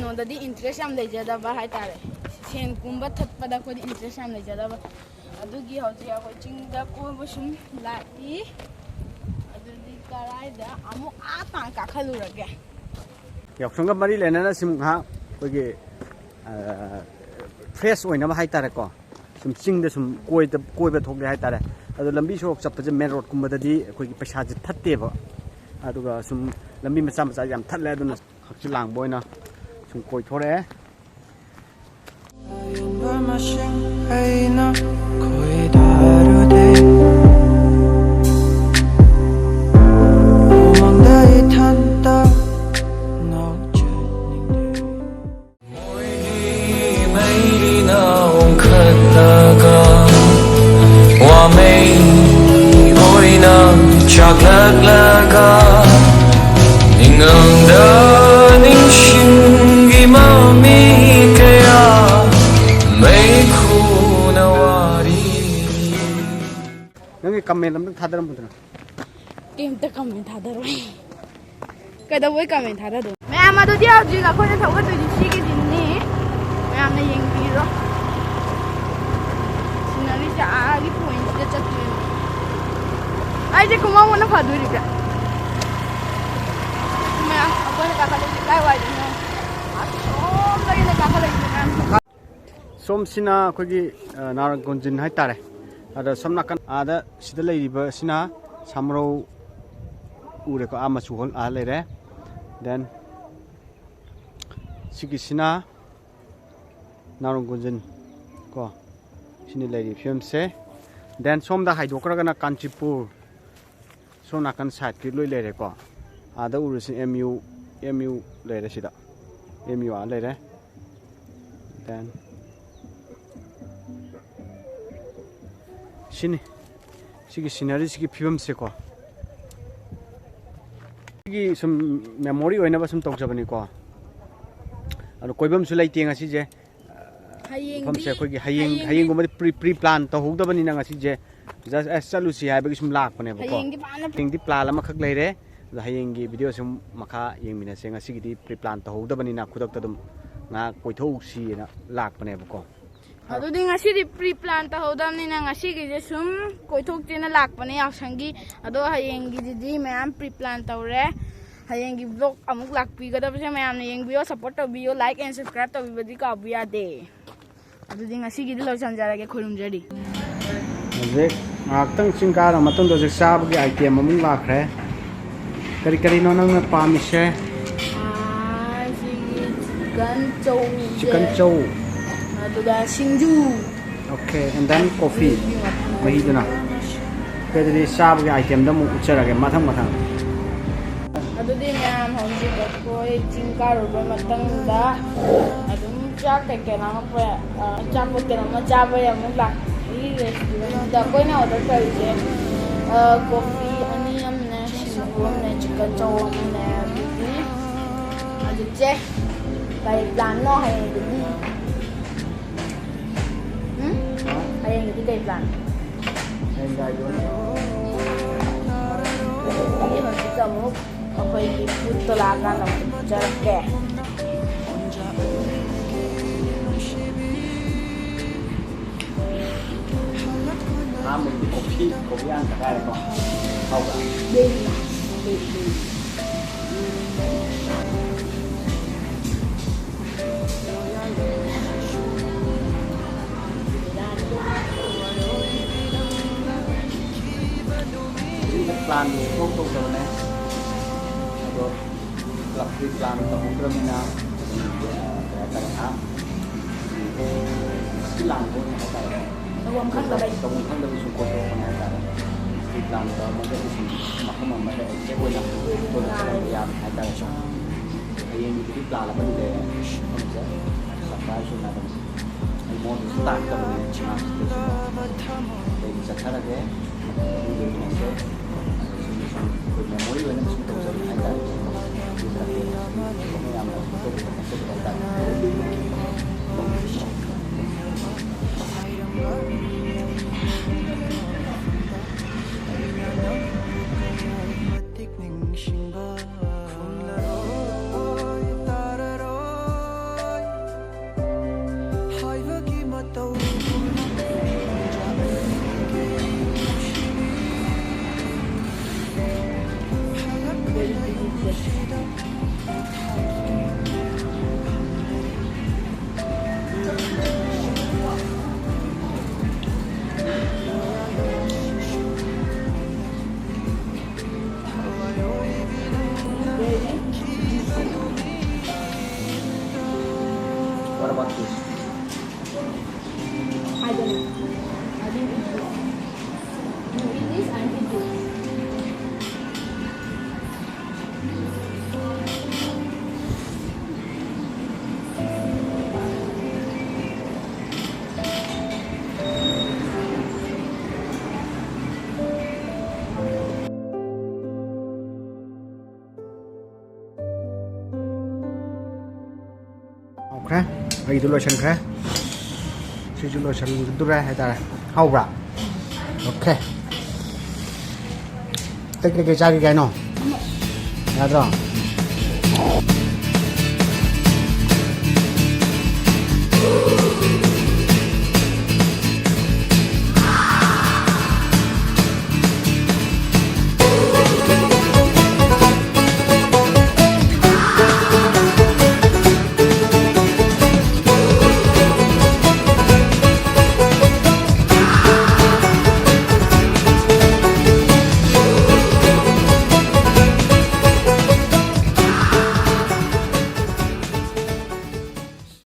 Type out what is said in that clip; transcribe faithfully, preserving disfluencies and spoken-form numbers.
ꯑꯩꯉꯣꯟꯗꯗꯤ ꯏꯟꯇꯔꯦꯁ ꯌꯥꯝ ꯂꯩꯖꯗꯕ ꯍꯥꯏꯇꯥꯔꯦ꯫ ꯁꯦꯟꯒꯨꯝꯕ ꯊꯠꯄꯗ ꯑꯩꯈꯣꯏꯗꯤ ꯏꯟꯇꯔꯦꯁ ꯌꯥꯝ ꯂꯩꯖꯗꯕ꯫ ꯑꯗꯨꯒꯤ ꯍꯧꯖꯤꯛ ꯑꯩꯈꯣꯏ ꯆꯤꯡꯗ ꯀꯣꯏꯕ ꯁꯨꯝ ꯂꯥꯛꯏ꯫ ꯑꯗꯨꯗꯤ ꯀꯔꯥꯏꯗ ꯑꯃꯨꯛ ꯑꯥ ꯇꯥꯡ ꯀꯥꯈꯠꯂꯨꯔꯒꯦ? ꯌꯥꯎꯁꯪꯒ ꯃꯔꯤ ꯂꯩꯅꯅ ꯁꯨꯝ ꯉꯥꯏꯍꯥꯛ ꯑꯩꯈꯣꯏꯒꯤ, ꯑ, ꯐ꯭ꯔꯦꯁ ꯑꯣꯏꯅꯕ ꯍꯥꯏꯇꯥꯔꯦꯀꯣ, ꯁꯨꯝ ꯆꯤꯡꯗ ꯁꯨꯝ ꯀꯣꯏꯗ-, ꯀꯣꯏꯕ ꯊꯣꯛꯂꯦ ꯍꯥꯏꯇꯥꯔꯦ꯫ ꯑꯗꯣ ꯂꯝꯕꯤ ꯁꯣꯔꯣꯛ ꯆꯠꯄꯁꯦ, ꯃꯦꯟ ꯔꯣꯗꯀꯨꯝꯕꯗꯗꯤ ꯑꯩꯈꯣꯏꯒꯤ ꯄꯩꯁꯥꯁꯦ ꯊꯠꯇꯦꯕ꯫ ꯑꯗꯨꯒ ꯁꯨꯝ ꯂꯝꯕꯤ ꯃꯆꯥ ꯃꯆꯥ ꯌꯥꯝ ꯊꯠꯂꯦ꯫ ꯑꯗꯨꯅ ꯍꯛꯆꯤꯠ ꯂꯥꯡꯕ ꯑꯣꯏꯅ ꯁꯨꯝ ꯀꯣꯏꯊꯣꯔꯛꯑꯦ꯫ ꯑꯌꯣꯟꯕ ꯃꯁꯤꯡ ꯑꯩꯅ ꯈꯣꯏꯗꯥꯔꯨꯗꯦ꯫ ꯎꯃꯪꯗ ꯏꯊꯟꯇ ꯉꯥꯎꯆꯠꯅꯤꯡꯗꯦ꯫ ꯃꯣꯏꯒꯤ ꯃꯩꯅ ꯑꯣꯟꯈꯠꯂꯒ, ꯋꯥꯃꯩ ꯑꯣꯏꯅ ꯆꯥꯛꯂꯛꯂꯒ, ꯅꯤꯡꯉꯝꯗ ꯅꯤꯡꯁꯤꯡꯒꯤ ꯃꯃꯤ ꯀꯌꯥ ꯃꯩꯈꯨꯅ ꯋꯥꯔꯤ꯫ ꯅꯪꯒꯤ ꯀꯃꯦꯟ ꯑꯝꯇꯪ ꯊꯥꯗꯔꯝꯃꯨꯗꯅ꯫ ꯀꯩꯝꯇ ꯀꯃꯦꯟ ꯊꯥꯗꯔꯣꯏ꯫ ꯀꯩꯗꯧꯕꯩ ꯀꯃꯦꯟ ꯊꯥꯗꯗꯣꯏꯅꯣ? ꯃꯌꯥꯝ, ꯑꯗꯨꯗꯤ ꯍꯧꯖꯤꯛ ꯑꯩꯈꯣꯏꯅ ꯊꯧꯒꯠꯇꯣꯏꯁꯤ ꯁꯤꯒꯤꯁꯤꯅꯤ꯫ ꯃꯌꯥꯝꯅ ꯌꯦꯡꯕꯤꯔꯣ꯫ ꯁꯤꯅꯔꯤꯁꯦ ꯑꯥꯒꯤ ꯄꯣꯏꯟꯁꯤꯗ ꯆꯠꯇꯣꯏꯅꯤ꯫ ꯑꯩꯁꯦ ꯀꯨꯝꯍꯧꯕꯅ ꯐꯗꯣꯔꯤꯕ꯭ꯔꯥ? ꯃꯌꯥꯝ, ꯑꯩꯈꯣꯏꯅ ꯀꯥꯈꯠꯂꯛꯏꯁꯦ ꯀꯥꯏ ꯋꯥꯏꯗꯅꯣ? ꯑꯁꯣꯝꯗꯒꯤꯅ ꯀꯥꯈꯠꯂꯛꯏꯁꯦ ꯃꯌꯥꯝ꯫ ꯁꯣꯝꯁꯤꯅ ꯑꯩꯈꯣꯏꯒꯤ, ꯑ, ꯅꯥꯔꯛ ꯒꯣꯟꯖꯤꯟ ꯍꯥꯏꯇꯥꯔꯦ꯫ ꯑꯗ ꯁꯣꯝ ꯅꯥꯀꯟ ꯑꯥꯗ ꯁꯤꯗ ꯂꯩꯔꯤꯕꯁꯤꯅ ꯁꯥꯃꯔꯧ ꯎꯔꯦꯀꯣ, ꯑꯥ ꯃꯆꯨ ꯍꯣꯜ ꯑꯥ ꯂꯩꯔꯦ꯫ Then ꯁꯤꯒꯤꯁꯤꯅ ꯅꯥꯔꯣꯡ ꯒꯣꯟꯖꯤꯟ ꯀꯣ, ꯁꯤꯅꯤ ꯂꯩꯔꯤꯕ ꯐꯤꯕꯝꯁꯦ꯫ Then ꯁꯣꯝꯗ ꯍꯥꯏꯗꯣꯛꯈ꯭ꯔꯒꯅ ꯀꯥꯟꯆꯤꯄꯨꯔ, ꯁꯣꯝ ꯅꯥꯀꯟ ꯁꯥꯏꯠꯀꯤ ꯂꯣꯏ ꯂꯩꯔꯦꯀꯣ꯫ ꯑꯥꯗ ꯎꯔꯤꯁꯤ ꯑꯦꯝ ꯌꯨ, ꯑꯦꯝ ꯌꯨ ꯂꯩꯔꯦ ꯁꯤꯗ, ꯑꯦꯝ ꯌꯨ ꯑꯥ ꯂꯩꯔꯦ꯫ Then ꯁꯤꯅꯤ, ꯁꯤꯒꯤ ꯁꯤꯅꯔꯤꯁꯤꯒꯤ ꯐꯤꯕꯝꯁꯦꯀꯣ꯫ ꯁꯤꯒꯤ ꯁꯨꯝ ꯃꯦꯃꯣꯔꯤ ꯑꯣꯏꯅꯕ ꯁꯨꯝ ꯇꯧꯖꯕꯅꯤꯀꯣ꯫ ꯑꯗꯣ ꯀꯣꯏꯐꯝꯁꯨ ꯂꯩꯇꯦ ꯉꯁꯤꯁꯦ꯫ ꯍꯌꯦꯡꯗꯤ, ꯃꯐꯝꯁꯦ ꯑꯩꯈꯣꯏꯒꯤ ꯍꯌꯦꯡ, ꯍꯌꯦꯡꯗꯤ ꯍꯌꯦꯡꯒꯨꯝꯕꯗꯤ ꯄ꯭ꯔꯤ, ꯄ꯭ꯔꯤ ꯄ꯭ꯂꯥꯟ ꯇꯧꯍꯧꯗꯕꯅꯤꯅ ꯉꯁꯤꯁꯦ just ꯑꯁ ꯆꯠꯂꯨꯁꯤ ꯍꯥꯏꯕꯒꯤ ꯁꯨꯝ ꯂꯥꯛꯄꯅꯦꯕꯀꯣ꯫ ꯍꯌꯦꯡꯗꯤ ꯐꯖꯅ ꯍꯌꯦꯡꯗꯤ ꯄ꯭ꯂꯥꯟ ꯑꯃꯈꯛ ꯂꯩꯔꯦ꯫ ꯑꯗꯣ ꯍꯌꯦꯡꯒꯤ ꯚꯤꯗꯤꯑꯣꯁꯤ ꯃꯈꯥ ꯌꯦꯡꯃꯤꯟꯅꯁꯦ꯫ ꯉꯁꯤꯒꯤꯗꯤ ꯄ꯭ꯔꯤ ꯄ꯭ꯂꯥꯟ ꯇꯧꯍꯧꯗꯕꯅꯤꯅ ꯈꯨꯗꯛꯇ ꯑꯗꯨꯝ ꯉꯥꯏꯍꯥꯛ ꯀꯣꯏꯊꯣꯛꯎꯁꯤꯅ ꯂꯥꯛꯄꯅꯦꯕꯀꯣ꯫ ꯑꯗꯨꯗꯤ ꯉꯁꯤꯗꯤ ꯄ꯭ꯔꯤ ꯄ꯭ꯂꯥꯟ ꯇꯧꯍꯧꯗꯕꯅꯤꯅ ꯉꯁꯤꯒꯤꯁꯦ ꯁꯨꯝ ꯀꯣꯏꯊꯣꯛꯁꯦꯅ ꯂꯥꯛꯄꯅꯦ ꯌꯥꯎꯁꯪꯒꯤ꯫ ꯑꯗꯣ ꯍꯌꯦꯡꯒꯤꯗꯨꯗꯤ ꯃꯌꯥꯝ ꯄ꯭ꯔꯤ ꯄ꯭ꯂꯥꯟ ꯇꯧꯔꯦ꯫ ꯍꯌꯦꯡꯒꯤ ꯕ꯭ꯂꯣꯛ ꯑꯃꯨꯛ ꯂꯥꯛꯄꯤꯒꯗꯕꯁꯦ ꯃꯌꯥꯝꯅ ꯌꯦꯡꯕꯤꯌꯣ, ꯁꯞꯄꯣꯔꯠ ꯇꯧꯕꯤꯌꯣ, ꯂꯥꯏꯛ ꯑꯦꯟ ꯁꯕꯁꯀ꯭ꯔꯥꯏꯕ ꯇꯧꯕꯤꯕꯗꯤ ꯀꯥꯎꯕ ꯌꯥꯗꯦ꯫ ꯑꯗꯨꯗꯤ ꯉꯁꯤꯒꯤꯗꯤ ꯂꯣꯏꯁꯤꯟꯖꯔꯒꯦ, ꯈꯨꯔꯨꯝꯖꯔꯤ꯫ ꯍꯧꯖꯤꯛ ꯉꯥꯏꯍꯥꯛꯇꯪ ꯆꯤꯡ ꯀꯥꯔ ꯃꯇꯨꯡꯗ ꯍꯧꯖꯤꯛ ꯆꯥꯕꯒꯤ ꯑꯥꯏꯇꯦꯝ ꯑꯃꯨꯛ ꯂꯥꯛꯈ꯭ꯔꯦ꯫ ꯀꯔꯤ ꯀꯔꯤꯅꯣ ꯅꯪꯅ ꯄꯥꯝꯃꯤꯁꯦ? ꯑꯥ, ꯁꯤꯒꯤ ꯆꯤꯀꯟ ꯆꯧ꯫ Chicken chow. ꯑꯗꯨꯒ ꯁꯤꯡꯖꯨ꯫ Okay, and then coffee꯫ ꯃꯍꯤꯗꯨꯅ꯫ Okay, ꯑꯗꯨꯗꯤ ꯆꯥꯕꯒꯤ ꯑꯥꯏꯇꯦꯝꯗ ꯑꯃꯨꯛ ꯎꯠꯆꯔꯒꯦ ꯃꯊꯪ ꯃꯊꯪ꯫ ꯑꯗꯨꯗꯤ ꯃꯌꯥꯝ ꯍꯧꯖꯤꯛ ꯑꯩꯈꯣꯏ ꯆꯤꯡ ꯀꯥꯔꯨꯕ ꯃꯇꯨꯡꯗ ꯑꯗꯨꯝ ꯆꯥꯛ ꯀꯩꯀꯩ ꯂꯥꯡꯉꯛꯄ, ꯑ, ꯑꯆꯥꯄꯣꯠ ꯀꯩꯅꯣꯝꯃ ꯆꯥꯕ ꯑꯃꯨꯛ ꯂꯥꯛꯏ ꯔꯦꯁꯇꯨꯔꯦꯟꯗ꯫ ꯑꯩꯈꯣꯏꯅ ꯑꯣꯔꯗꯔ ꯇꯧꯔꯤꯁꯦ, ꯑ, ꯀꯣꯐꯤ ꯑꯅꯤ ꯑꯃꯅꯦ, ꯁꯤꯡꯖꯨ ꯑꯃꯅꯦ, ꯆꯤꯀꯟ ꯆꯧ ꯑꯃꯅꯦ꯫ ꯑꯗꯨꯗꯤ ꯍꯧꯖꯤꯛꯁꯦ ꯀꯔꯤ ꯄ꯭ꯂꯥꯟꯅꯣ ꯍꯌꯦꯡꯗꯨꯗꯤ? ꯎꯝ? ꯍꯌꯦꯡꯒꯤꯗꯤ ꯀꯩ ꯄ꯭ꯂꯥꯟ? ꯑꯩ ꯍꯧꯖꯤꯛ ꯑꯃꯨꯛ ꯑꯩꯈꯣꯏꯒꯤ ꯐꯨꯗꯇꯣ ꯂꯥꯛꯑꯀꯥꯟꯗ ꯑꯃꯨꯛ ꯄꯤꯖꯔꯛꯀꯦ꯫ ꯑꯍꯥꯟꯕꯒꯤꯗꯤ ꯀꯣꯐꯤ, ꯀꯣꯐꯤ ꯍꯥꯟꯅ ꯊꯛꯀꯥꯏꯔꯦꯀꯣ꯫ ꯍꯥꯎꯕ꯭ꯔꯥ? ꯄ꯭ꯂꯥꯟꯗꯤ ꯁꯨꯡꯇꯧ ꯇꯧꯗꯕꯅꯦ꯫ ꯑꯗꯣ ꯀ꯭ꯂꯕꯀꯤ ꯄ꯭ꯂꯥꯟ ꯇꯧꯍꯧꯗ꯭ꯔꯕꯅꯤꯅ ꯑꯗꯨꯝ, ꯀꯩ ꯍꯥꯏꯇꯥꯔꯦ, ꯉꯥꯏꯍꯥꯛ ꯁꯤ ꯂꯥꯡꯕ ꯑꯣꯏꯅ ꯍꯥꯏꯇꯥꯔꯦ꯫ ꯇꯧꯐꯝ ꯈꯪꯗꯕꯩ꯫ ꯇꯧꯐꯝ ꯈꯪꯗꯕꯩ ꯁꯨꯝ ꯀꯣꯏꯊꯣꯔꯛꯄꯅꯦ ꯍꯥꯏꯇꯥꯔꯦ꯫ ꯄ꯭ꯂꯥꯟ ꯇꯧꯔꯝꯃꯒꯗꯤ ꯁꯨꯝ ꯃꯐꯝ ꯑꯃꯗ ꯑꯦꯛꯖꯦꯛ ꯑꯣꯏꯅ ꯀꯣꯏꯕ ꯆꯠꯂꯝꯕ ꯌꯥꯕ ꯍꯥꯏꯇꯥꯔꯦꯀꯣ꯫ ꯍꯌꯦꯡꯒꯤꯕꯨꯗꯤ ꯄ꯭ꯂꯥꯟ ꯑꯃꯗꯤ ꯂꯩꯔꯦ꯫ ꯃꯐꯝꯁꯦ ꯁꯔꯄ꯭ꯔꯥꯏꯖ ꯑꯣꯏꯅ ꯑꯗꯨꯝ ꯑꯩ ꯃꯉꯣꯟꯗꯁꯨ ꯇꯥꯛꯇꯕꯅꯦ꯫ ꯑꯉꯥꯡꯁꯤꯡꯗꯁꯨ ꯑꯗꯩ ꯆꯠꯊꯔꯒꯦ꯫ ꯑꯗꯨꯒꯤ ꯀꯩꯅꯣꯁꯦ ꯑꯩꯈꯣꯏ ꯃꯦꯃꯣꯔꯤ ꯑꯣꯏꯅ ꯁꯨꯝ ꯇꯧꯖꯕꯅꯦ ꯍꯥꯏꯇꯥꯔꯦ꯫ ꯃꯌꯥꯝꯅ ꯐꯣꯇꯣ ꯐꯖꯅ ꯍꯥꯏꯇꯥꯔꯦ꯫ I don't know. I didn't eat this. You eat this and eat this. ꯍꯥꯎꯈ꯭ꯔꯦ꯫ ꯑꯩꯒꯤꯗꯨ ꯂꯣꯏꯁꯟꯈ꯭ꯔꯦ꯫ ꯁꯤꯁꯨ ꯂꯣꯏꯁꯟꯗꯨꯔꯦ ꯍꯥꯏꯇꯥꯔꯦ꯫ ꯍꯥꯎꯕ꯭ꯔꯥ? ꯑꯣꯀꯦ꯫ ꯇꯦꯛ ꯀꯩꯀꯩ ꯆꯥꯈꯤꯒꯦ ꯍꯥꯏꯅꯣ? ꯌꯥꯗ꯭ꯔꯣ?